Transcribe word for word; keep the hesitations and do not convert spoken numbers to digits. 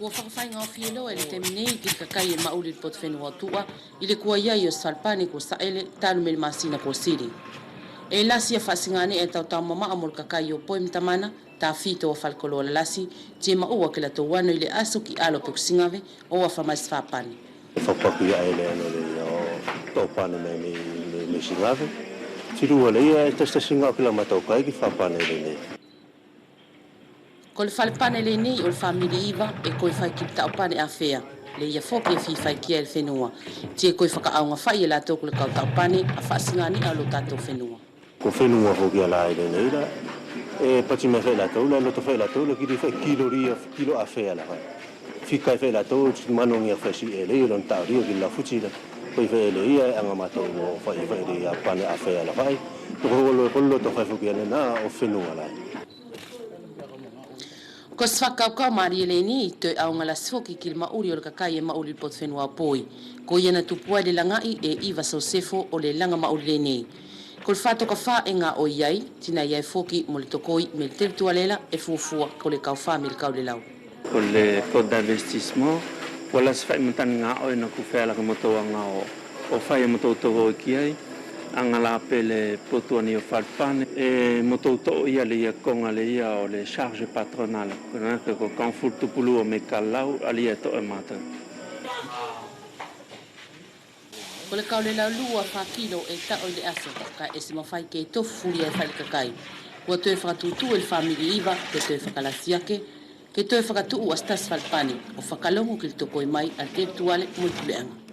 Kua fakafaigofie loa e le taimi nei ki le kakai e maʻuli i le potu fenua o Tuʻa i le kua i ai o se fale pane kua saʻele talu mei le masina kua sili. E lasi a faʻasiganea e tautau mamaʻo mo le kakai o Poi ma Tamana, tafito a fale koloa lalasi, ti e maʻua ke latou ano i le aso ki alo pe ko sigave, o afa mai se fale pane. Fakapaku ia e le ano le ia o toʻo pane mai mei, mei, mei sigave. Ti lua le ia e tasitasi ga o kila matou kai ki fale pane le nei. Ko le fale pane lenei o le famili iva e koi fai ki le taʻu pane afea, le ia foki e fifai ki ai le fenua. Ti e koi fakaʻaugafaʻi e latou ko le kau taʻu pane a faʻasiganea o lo tatou fenua. Ko fenua foki a la i lenei la e pati mai fai latou la, loto fai latou la, kili fai kilo lia, kilo afea la fai. Fika e fai latou ti manu gia fai si e le ia lona taʻu lia ki la futi la. Koi fai e le ia e aga matou o fai fai le ia pane afea la fai. Toko olo e kolo loto fai foki a le na o fenua la. Ko se fakakaukau malie lenei, toe auga lasi foki ki le maʻuli o le kakai e maʻuli i le potu fenua o Poi. Ko ia na tupu ai le lagaʻi e Iva Sosefo o le laga maʻuli lenei. Ko le fatoka fa e gaʻo i ai, ti na i ai foki mo le tokoi mei le telitualela e fuafua ko le kau fa mei le kau lelau. Ko le code d'investissement, kua lasi fai matanigaʻo ina kua fai la ke motou agaʻo o fai a motou tokoi ki ai. Aga la pe le potu a nei o fale pane e motou toʻo ia le ia koga le ia o le charge patronale. Ko na ke ko kaugafulu tupu lua mei kalau a le ia toʻo e matou. Ko le kau lelau lua fa kilo e taʻo i le aso, kae ese mafai ke tofu fulia e fai le kakai. Kua toe fakatutu e le famili iva ke toe fakalasi ake, ke toe fakatuʻu a se tasi fale pane o fakalogo ki le tokoi mai a le telituale mo le puleʻaga.